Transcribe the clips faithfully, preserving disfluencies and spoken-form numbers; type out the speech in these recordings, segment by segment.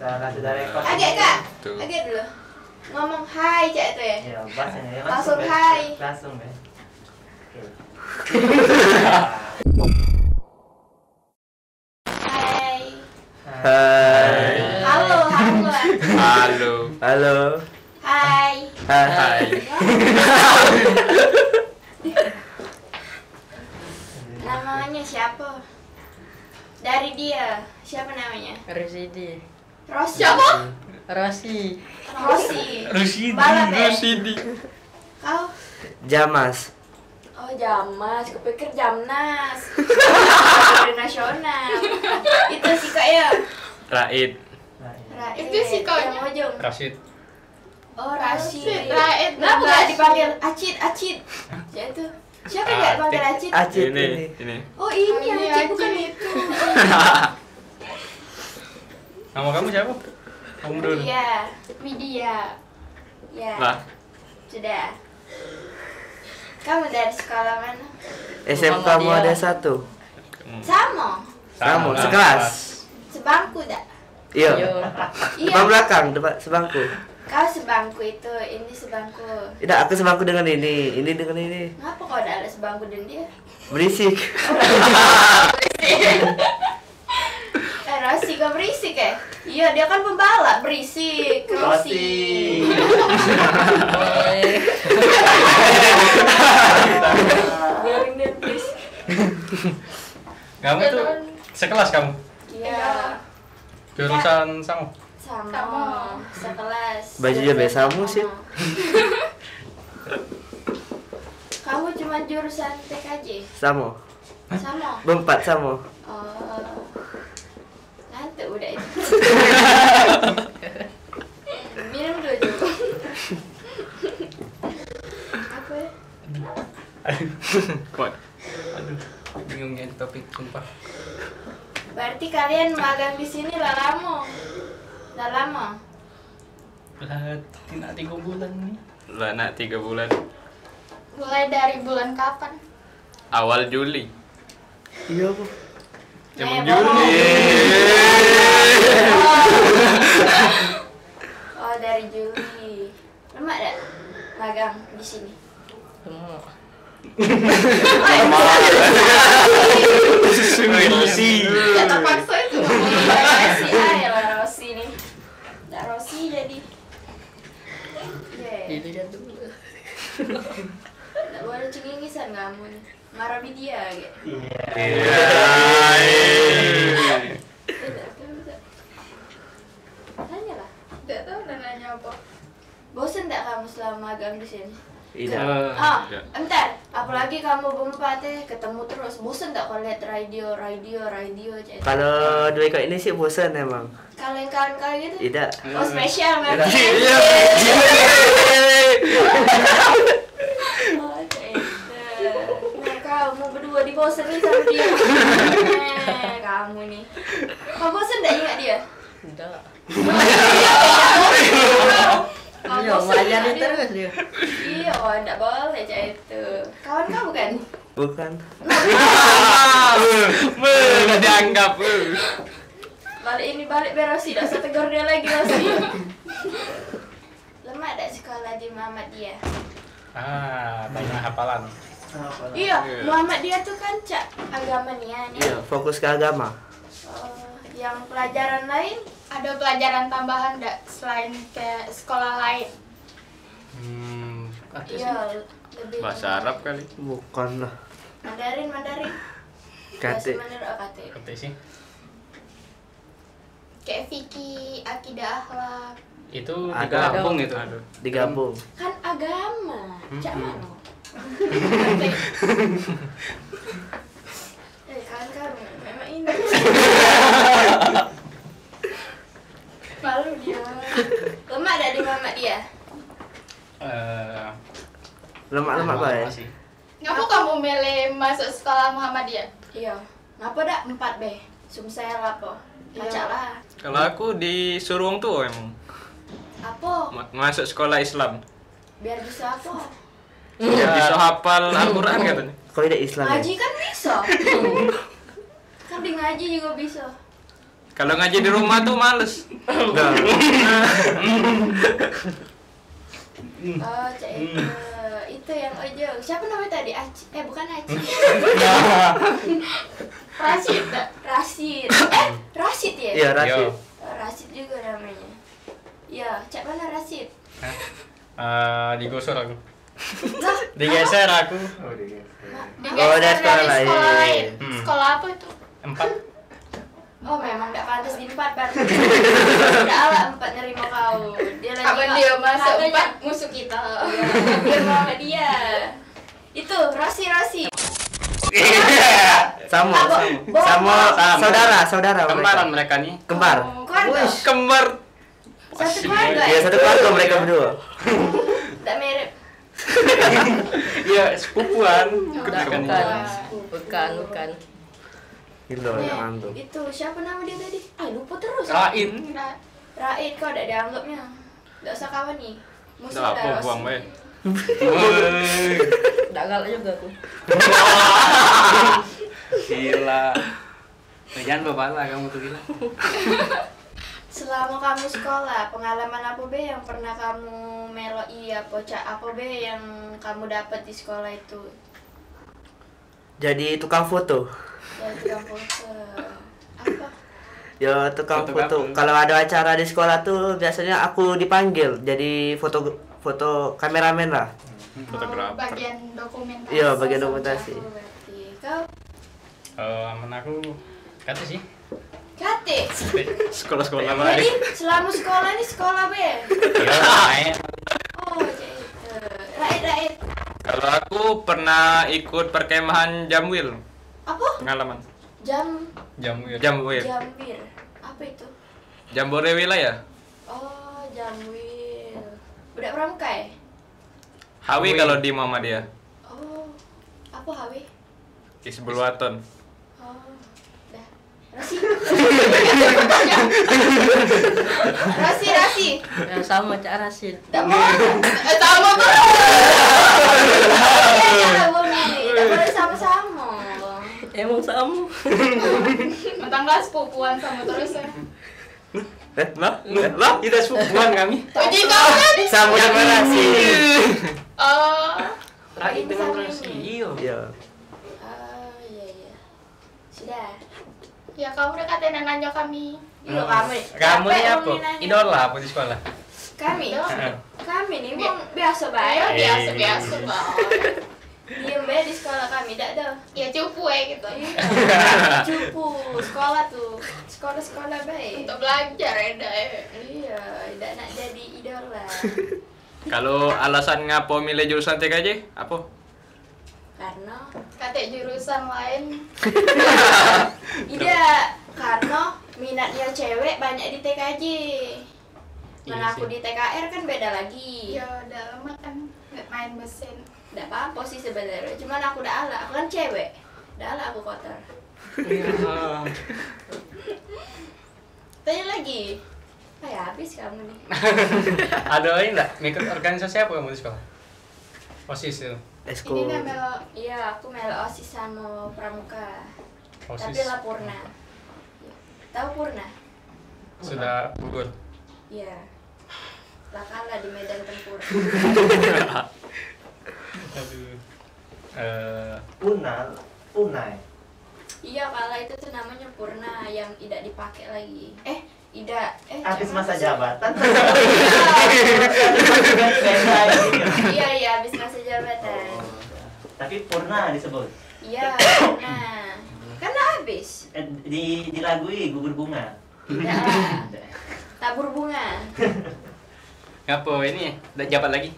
Salah sudah rekod. Agak, Kak. Tuh. Agak dulu. Ngomong hai, cak tu ya. Ya, bahasanya ya, langsung, langsung be. Hai. Langsung be. Oke. Hai. Hai. Halo, halo. Halo. Halo. Hai. Hai. Hai. Namanya siapa? Dari dia. Siapa namanya? Rusidi. Rosi. Siapa? Rosi. Rosi. Rusidi. Balap, eh? Rusidi. Kau? Jamas. Oh, Jamas. Kupikir Jamnas. Hari nasional. Itu sih, Kak, ya? Raid. Raid. Itu sih, Kak, yang ujung. Rasid. Oh, Rasid. Rasid. Raid. Kenapa gak dipanggil Acit, Acit? Ya itu. Siapa yang gak dipanggil Acit? Acit ini, ini. Oh, ini. Ini Acit, Acit, bukan itu. Nama kamu siapa? Kamu dulu. Iya. Widya. Ya. Lah. Sudah. Kamu dari sekolah mana? S M K Muhammadiyah. Muhammadiyah satu. Sama. Sama, sama, sekelas. Sebangku dak? Iya. Iya. Iya. Depan belakang, depan sebangku. Kau sebangku itu, ini sebangku. Tidak, aku sebangku dengan ini, ini dengan ini. Ngapa kau dak ada sebangku dengan dia? Berisik. Eh, Rosi, kau berisik, eh? Iya, dia kan pembalap, berisik. Rosi. Rosi. Biarin dia, please. Kamu tuh sekelas kamu? Iya. Jurusan sama? Sama. Sama. Sekelas. Bajunya be sama sih. Sama. Kamu cuma jurusan T K J? Sama. Sama. Berempat sama. Oh. Ngantuk budak itu. Minum dulu, Ju. Apa ya? Kuat. Aduh, bingung nyari topik, sumpah. Berarti kalian magang di sini lah lama? Lah lama? Lah, nak tiga bulan ni. Lah, nak tiga bulan. Mulai dari bulan kapan? Awal Juli. Iya, Bu. Zaman Juli. Oh, dari Juli. Lemak dak magang di sini? Lemak. Rosi. Ya, terpaksa itu. Rosi, ah, ya lah, Rosi nih. Dak Rosi jadi. Ye. Ini kan dulu. Dak boleh cengengesan kamu nih. Marah dia gitu. Iya. Iya. Iya, kamu tak. Tanyalah. Dak tahu nak nanya apa. Bosen dak kamu selama magang di sini? Tidak. Ah, tidak. Entar, apalagi kamu berempat, eh, ketemu terus. Bosen dak kau lihat radio, radio, radio aja? Kalau dua ekor ini sih bosen emang. Kalau yang kawan kau gitu? Tidak. Oh, spesial berarti. Tidak. Iya. Oh, gitu. Nah, kamu berdua dibosen nih sama dia. Nah, kamu nih. Kau bosen dak ingat dia? Tidak. Iya, melayani terus dia. Iya, oh, ndak boleh cak itu. Kawan kau bukan? Bukan. Beh, dah dianggap. Balik ini, balik be Rosi, dak usah tegur dia lagi, Rosi. Lemak dak sekolah di Muhammadiyah? Ah, banyak hafalan. Iya, iya. Muhammadiyah tuh kan cak agama nian, ya? Iya, fokus ke agama. Oh, yang pelajaran lain? Ada pelajaran tambahan dak selain ke sekolah lain? Hmm, ada sih. Iya, lebih bahasa Arab kali. Bukan lah. Mandarin, Mandarin. Kate. Bahasa Mandarin, oh, kate. Kate sih. Kayak fikih, akidah, akhlak. Itu ada. Digabung itu. Ada. Digabung. Kan agama. Mm-mm. Cak mano? Eh, kan kamu memang ini. Malu dia. Lemak dak di Muhammadiyah? Eh, lemak-lemak bae. Masih. Ngapa kamu milih masuk sekolah Muhammadiyah? Iya. Ngapa dak empat be? Sumsel apa? Iya. Pacak lah. Kalau aku disuruh wong tua emang. Apa? Ma-, masuk sekolah Islam. Biar bisa apa? Biar bisa hafal Al-Quran katanya. Kalau tidak Islam, ya? Ngaji kan bisa. Kan di ngaji juga bisa. Kalau ngaji di rumah tuh males. Nah. Oh, cak itu. Itu yang ojo. Siapa namanya tadi? Aci. Eh, bukan Aci. Rashid, tak? Rashid. Eh, Rashid ya? Iya, Rashid. Yo. Oh, Rashid juga namanya. Ya, cak mana Rashid? Hah? Eh, digusur aku. Lah, digeser aku. Oh, digeser. Oh, dari sekolah lain. Hmm. Sekolah apa itu? Empat. Oh, memang ndak pantas di empat, Bar. Ndak awak empat nerima kau. Dia lagi. Apa dia masuk empat musuh kita? Iya, dia mau sama dia. Itu, Rosi, Rosi. Sama, sama. Sama, saudara, saudara mereka. Kembaran mereka nih. Kembar. Oh, keluarga. Kembar. Satu keluarga. Iya, satu keluarga mereka berdua. Ndak mirip. Iya, sepupuan. Bukan, bukan. Bukan, bukan. Gila, ngantuk. Itu siapa nama dia tadi? Ah, lupa terus. Rain. Ra-, Rain, kau dak dianggapnya. Ndak usah kawan nih. Musuh. Ndak apa, buang bae. Woi. Ndak galak juga aku. Gila. Eh, jangan bebala kamu tuh, gila. Selama kamu sekolah, pengalaman apa be yang pernah kamu meloi, apa cak apa be yang kamu dapat di sekolah itu? Jadi tukang foto. Jadi tukang foto. Apa? Ya, tukang foto. Kalau ada acara di sekolah tuh biasanya aku dipanggil jadi foto, foto kameramen lah. Fotografer. Oh, bagian dokumentasi. Iya, bagian dokumentasi. Berarti kau? Eh, amen aku kate sih. Kate. Sekolah-sekolah. Jadi, selama sekolah ni sekolah be? Iya, main. Oh, cak itu. Raid, raid. Kalau aku pernah ikut perkemahan Jamwil. Apa? Pengalaman. Jam. Jamwil. Jamwil. Jamwil. Apa itu? Jambore wilayah. Oh, Jamwil. Budak Pramuka, eh? H W kalau di Muhammadiyah. Oh, apa H W? Hizbul Waton. Oh, dah. Rasi. Rasi, Rasi. Ya, sama cak Rasid. Tak mau. Eh, sama tuh. Tidak boleh sama-sama. Emang sama. Mentang lah sepupuan sama terus ya. Eh, lah, lah, kita sepupuan kami. Uji kau kan? Sama dengan Rasi. Oh. Raid dengan Rasi. Iya. Iya. Oh, iya, iya. Sudah. Ya, kamu udah katanya nanya kami. Iya, kamu. Kamu ni apa? Idola apa di sekolah? Kami? Idola. Kami ni memang biasa bae. Iya, biasa-biasa bae. Diem bae di sekolah kami, dak ada. Ya, cupu ae gitu. Iya. Cupu. Sekolah tuh. Sekolah-sekolah bae. Untuk belajar ya, dak ya. Iya, dak nak jadi idola. Kalau alasan ngapo milih jurusan T K J, apo? Karena katek jurusan lain. Idak, karena minatnya cewek banyak di T K J. Iya. Mana aku sih. Di T K R kan beda lagi. Ya, udah lama kan nggak main mesin. Ndak apa-apa sih sebenarnya, cuman aku dak alak, aku kan cewek. Dak alak aku kotor. Iya. Tanya lagi. Kayak habis kamu nih. Ada lagi ndak? Ngikut organisasi apa kamu di sekolah? OSIS itu. Esko. Ini kan melo, iya, aku melo OSIS sama Pramuka. OSIS. Tapi lah Purna. Tahu Purna? Sudah gugur. Iya. Lah kalah di medan tempur. Aduh. Eh. Puna, punai. Iya, kalah itu tuh namanya Purna yang tidak dipakai lagi. Eh, tidak. Eh, habis masa jabatan. Iya, iya, habis masa jabatan. Oh. Tapi Purna disebut. Iya, Purna. Kan habis. Eh, di, dilagui gugur bunga. Tidak. Tabur bunga. Ngapo ini? Dak jabat lagi?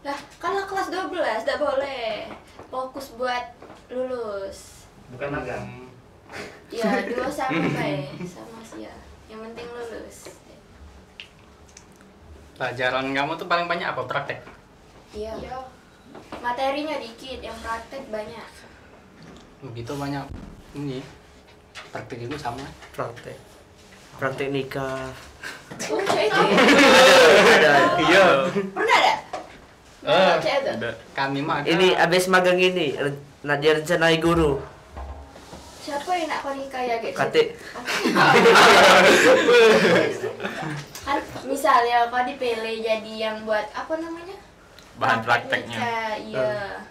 Lah, kalau kelas dua belas dak boleh. Fokus buat lulus. Bukan magang. Hmm. Ya, dua sama bae, sama sih ya. Yang penting lulus. Pelajaran kamu tuh paling banyak apa? Praktek? Iya. Iya. Materinya dikit, yang praktek banyak. Begitu banyak ini. Praktek itu sama. Praktek. Praktek nikah. Oh, cak itu. Ada. Iya. Pernah ada? Eh, cak itu. Kami mah. Ini habis magang ini, ren-, nak direncanai guru. Siapa yang nak kau nikah ya, Gek? Katik. Kan misalnya kau dipilih jadi yang buat apa namanya? Bahan prakteknya. Nikah, iya.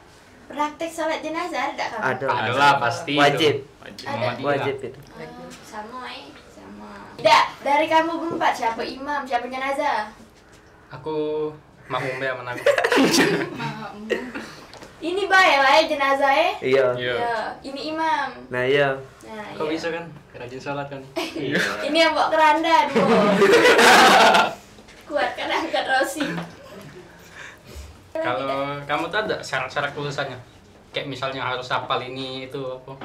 Praktek salat jenazah ada tak kamu? Ada. Ada lah, pasti itu. Wajib. Wajib. Ada. Muhammadiyah. Wajib itu. Oh, sama, eh, sama. Dak, dari kamu berempat siapa imam, siapa jenazah? Aku makmum be aman aku. Ini bae lah, eh, jenazah, eh. Iya. Iya. Iya. Ini imam. Nah, iya. Nah, kok iya. Bisa kan? Rajin salat kan? Ini yang bawa keranda dua. Kuat kan angkat Rosi. Kalau kamu tuh ada syarat-syarat kelulusannya? Kayak misalnya harus hafal ini, itu apa?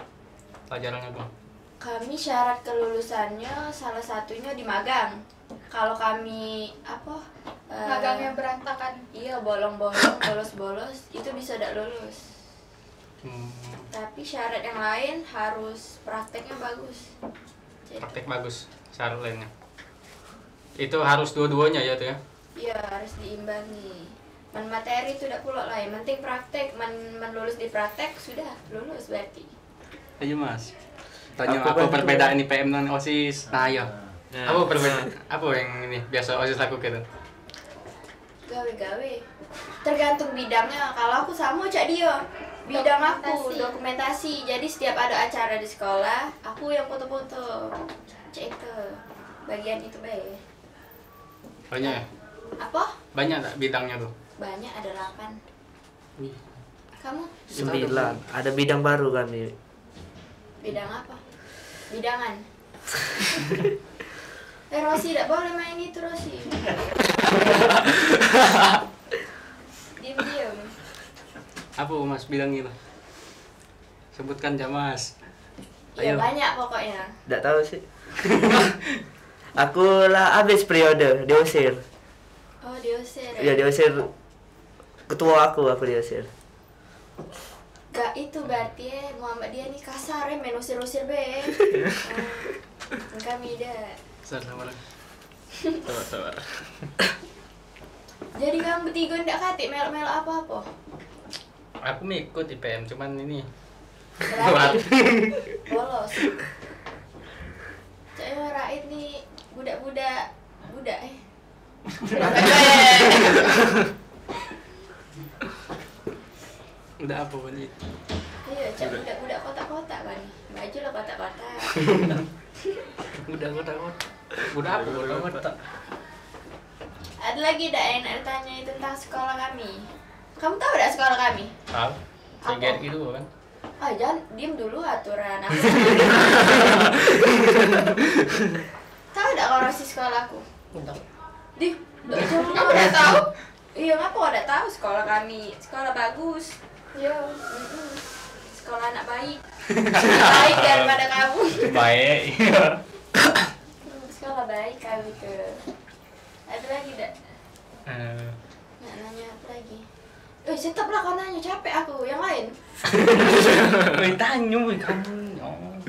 Pelajarannya apa? Kami syarat kelulusannya salah satunya di magang. Kalau kami apa, eh, magangnya berantakan. Iya, bolong-bolong, bolos-bolos, itu bisa dak lulus. Hmm. Tapi syarat yang lain harus prakteknya bagus. Jadi praktek bagus, syarat lainnya. Itu harus dua-duanya ya tuh ya? Iya, harus diimbangi. Men materi itu dak pulok lah, yang penting praktek, men, men lulus di praktek, sudah lulus berarti. Ayo, Mas. Tanya apa perbedaan I P M dan OSIS? Nah, ayo. Nah. Apa perbedaan? Apa yang ini biasa OSIS lakukan? Gawe-gawe. Tergantung bidangnya. Kalau aku sama cak dia. Bidang aku dokumentasi. Dokumentasi. Jadi setiap ada acara di sekolah, aku yang foto-foto. Cak itu. Bagian itu bae. Banyak ya? Apa? Banyak tak bidangnya tuh? Banyak, ada delapan. Wih. Kamu? Sembilan. Ada bidang baru kami. Bidang apa? Bidangan. Eh, Rosi, dak boleh main itu, Rosi. Diam-diam. Apa, Mas, bidang itu? Sebutkan, Jamas. Iya, ayo. Banyak pokoknya. Dak tahu sih. Aku lah habis periode, diusir. Oh, diusir ya? Iya, diusir. Ketua aku, aku diusir. Gak itu berarti, eh, Muhammad dia ni kasar, eh, main usir-usir be. Eh, kami dah. Sabar, sabar. Sabar, sabar. Jadi kamu bertiga ndak katik melok-melok apa-apa? Aku mengikut I P M, cuman ini. Raib. Bolos. Cak Raib ni budak-budak, budak, eh. Udah apa, Bang? Iya, cak budak-budak kotak-kotak, Bang. Baju lah kotak-kotak. Budak kotak-kotak. Budak apa kotak-kotak? Ada lagi dak yang nak ditanya tentang sekolah kami? Kamu tahu dak sekolah kami? Tahu. Apa? Seger gitu kan? Ah, jangan diem dulu aturan aku. Tahu dak kau Rosi sekolahku? Enggak. Dih, dak tahu. Iya, ngapa kau dak tahu sekolah kami? Sekolah bagus. Iya. Mm-mm. Sekolah anak baik. Baik daripada kamu. Baik, iya. Sekolah baik kami tuh. Ada lagi dak? Eh. Nak nanya apa lagi? Eh, stop lah kau nanya, capek aku. Yang lain. Weh, tanya weh kamu. Oh.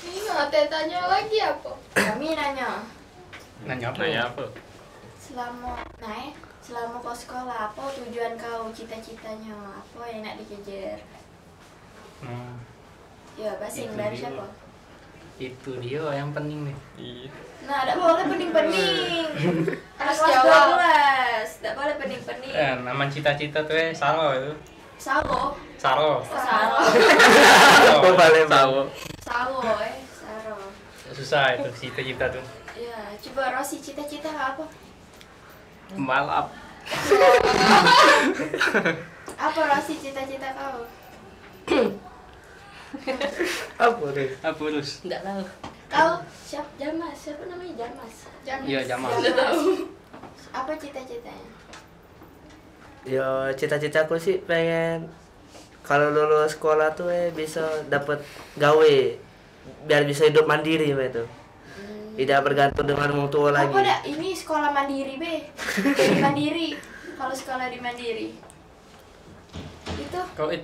Iya, teh tanya lagi apa? Kami nanya. Nanya apa? Nanya apa? Selama, nah, eh, selama kau sekolah, apa tujuan kau, cita-citanya, apa yang nak dikejar? Nah. Ya, basing dari siapa? Itu dia yang pening nih. Iya. Nah, dak boleh pening-pening. Anak kelas dua belas, dak boleh pening-pening. Eh, nama cita-cita tuh, eh, Saro itu. Saro. Saro. Oh, Saro. Saro. Saro. Saro, eh, Saro. Susah itu cita-cita tuh. Ya, coba Rosi, cita-cita apa? Pembalap. Apa Rosi cita-cita kau? Apa, Rus? Apa, Rus? Nggak tahu. Kau siap-, Jamas, siapa namanya? Jamas. Jamas. Iya, Jamas. Jamas. Apa cita-citanya? Ya, cita-citaku sih pengen kalau lulus sekolah tuh, eh, bisa dapat gawe biar bisa hidup mandiri, be, tuh. Hmm. Tidak bergantung dengan orang tua lagi. Apa dak? Ini sekolah mandiri, be. Jadi mandiri. Kalau sekolah di mandiri. Itu. Roid.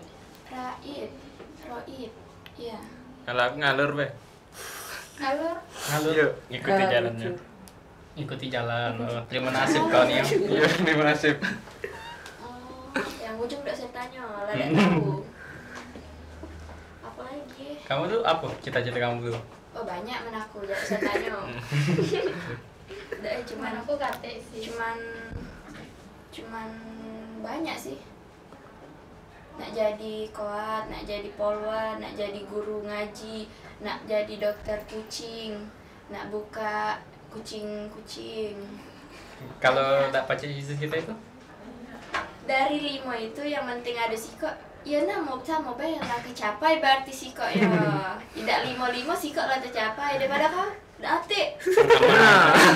Raid. Roid. Iya. Kalau aku ngalur, be. Ngalur. Ngalur. Iya. Ngikuti jalannya. Ikuti jalan. Oh, terima nasib kau nih, ya. Iya, terima nasib. Oh, yang ujung dak saya tanya, lah dak tahu. Apa lagi? Kamu tu apo cita-cita kamu tu? Oh, banyak men aku, jangan usah tanyo. Dak, eh, cuman aku katek sih. Cuman, cuman banyak sih. Nak jadi koat, nak jadi polwan, nak jadi guru ngaji, nak jadi dokter kucing, nak buka kucing-kucing. Kalau dak pacak cita-cita itu? Dari limo itu yang penting ado sikok. Ya, nah, mau samo bae yang lah kecapai berarti sikok ya. Idak limo-limo sikok lah tercapai daripada kau. Dak atik.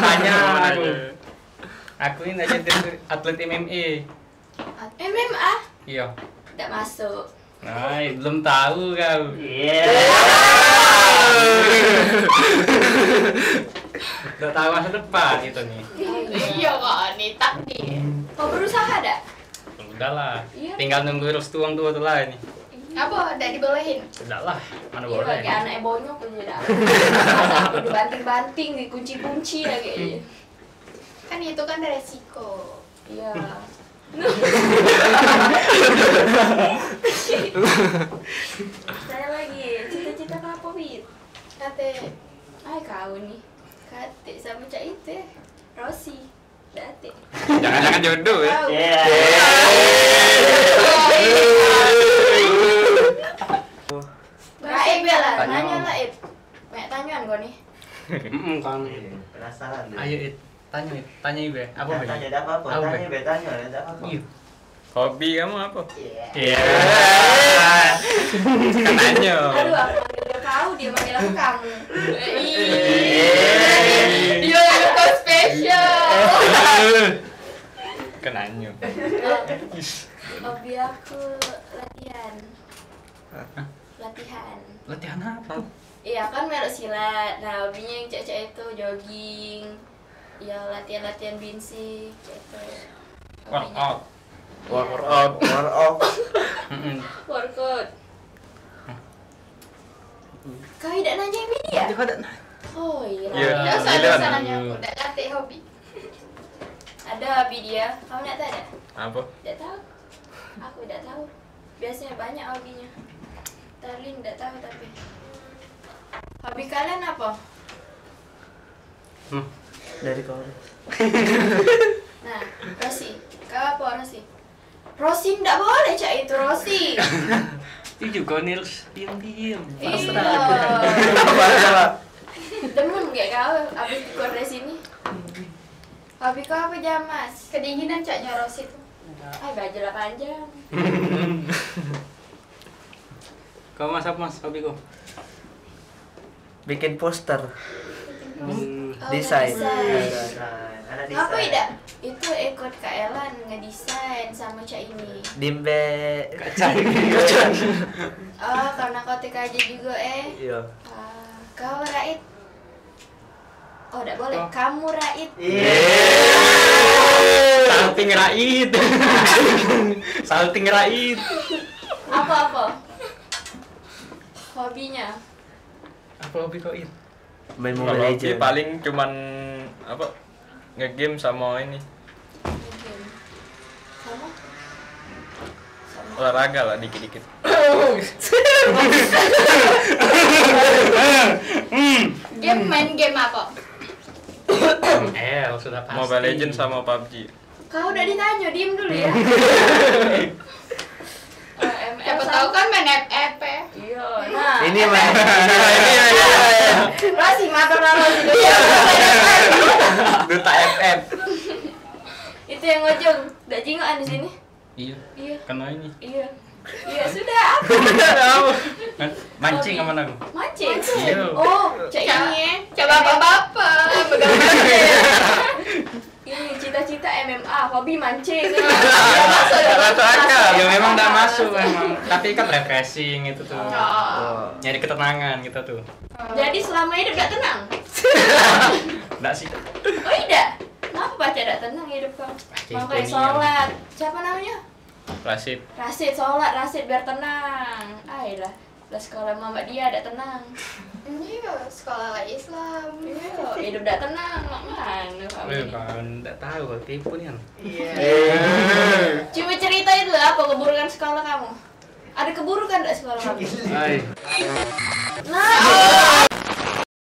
Tanya aku. Aku ni nak jadi atlet M M A. M M A? Iyo. Dak masuk. Nah, belum tahu kau. Iya. Dak tahu masa depan itu nih. Iya kok, ni takdir. Kau berusaha dak? Udahlah. Iya. Tinggal nunggu restu wong tua tu lah ini. Apa? Dak dibolehin? Udahlah, mana boleh. Iya, kayak anak bonyok aja dah. Dibanting-banting, dikunci-kunci lagi. Kan itu kan resiko. Iya. Saya lagi, cita-cita apa, Wit? Kate. Ai, kau ni. Kate samo cak itu. Rosi. Dak atik. Jangan-jangan jodoh ya. Tahu. Iya. Raib ya lah, tanyo lah, Ib. Banyak tanyoan kau ni. Heeh, kan. Penasaran deh. Ayo, Ib. Tanyo, Ib. Tanyo, Ib. Apa, Ib? Tanyo, dak apa-apa. Tanyo, Ib. Tanyo, dak apa-apa. Iya. Hobi kamu apa? Iya. Iya. Tanyo. Aduh, aku manggil dia kau, dia manggil aku kamu. Iya. Dia yang kau spesial. Kenanyo. Hobi aku latihan. Hah? Latihan. Latihan apa? Iya, kan melok silat. Nah, hobinya yang cak-cak itu, jogging. Iya, latihan-latihan binsik, cak itu. Hobinya. Workout. Iya. Workout. Workout. Mm-mm. Workout. Kau idak nanya ini ya? Nanti kau dak nanya. Oh, iya. Iya, biasa, giliran. Biasa nanya aku, dak katek hobi. Ada hobi dia. Kamu dak tahu dak? Apa? Dak tahu. Aku dak tahu. Biasanya banyak hobinya. Tarlin dak tahu tapi. Hobi kalian apa? Hmm. Dari kau. Nah, Rosi. Kau apa, Rosi? Rosi ndak boleh cak itu, Rosi. Itu juga nih, diam-diam. Iya. Pasrah. Demen gak kau habis keluar dari sini? Hobi kau apa, Jamas? Kedinginan caknya Rosi tuh. Ay, baju lah panjang. Kau, Mas, apa, Mas, hobi kau? Bikin poster. Hmm. Oh, desain. Ngedesain. Desain. Anak desain. Apa idak? Itu ikut Kak Elan ngedesain sama Cak ini. Dimbe. Kacang. Oh, karena kau T K J juga, eh? Iya. Ah, kau, Raid? Oh, dak boleh. Oh. Kamu, Raid. Iya. Salting, Raid. Salting, Raid. Apa-apa? Hobinya? Apa hobi kau, Id? Main Mobile Legend. Kalau hobi paling cuman, apa, nge-game sama ini. Nge-game. Sama? Sama. Olahraga lah dikit-dikit. Game, main game apa? M L sudah pasti. Mobile Legends sama pabji. Kau udah ditanya, diem dulu ya. Eh, M L. Siapa tahu kan main F F ya. Iya, nah. Ini main. Masih makan lama sih. Iya, main F F. Dota F F. Itu yang ngojong, dak jingokan di sini. Iya. Iya. Kena ini. Iya. Iya, sudah. Apa? Man-, mancing aman aku. Mancing? Iya. Oh, cak ini, eh. Cak bapak-bapak, pegang mancing. Ini cita-cita M M A, hobi mancing. Dak masuk akal. Ya, memang dak masuk memang. Tapi kan refreshing itu tuh. Oh. Nyari ketenangan gitu tuh. Jadi selama hidup dak tenang? Dak sih. Oh, idak? Kenapa pacak dak tenang hidup kau? Makanya sholat. Siapa namanya? Rasid. Rasid, sholat, Rasid, biar tenang. Ailah, lah sekolah mamak dia dak tenang. Iya, sekolah lah Islam. Iya, hidup dak tenang, mak mana, Pak Budi? Kan dak tahu, tipu nian. Iya. Cuma cerita itu lah, apa keburukan sekolah kamu? Ada keburukan dak sekolah kamu? Hai. Nah,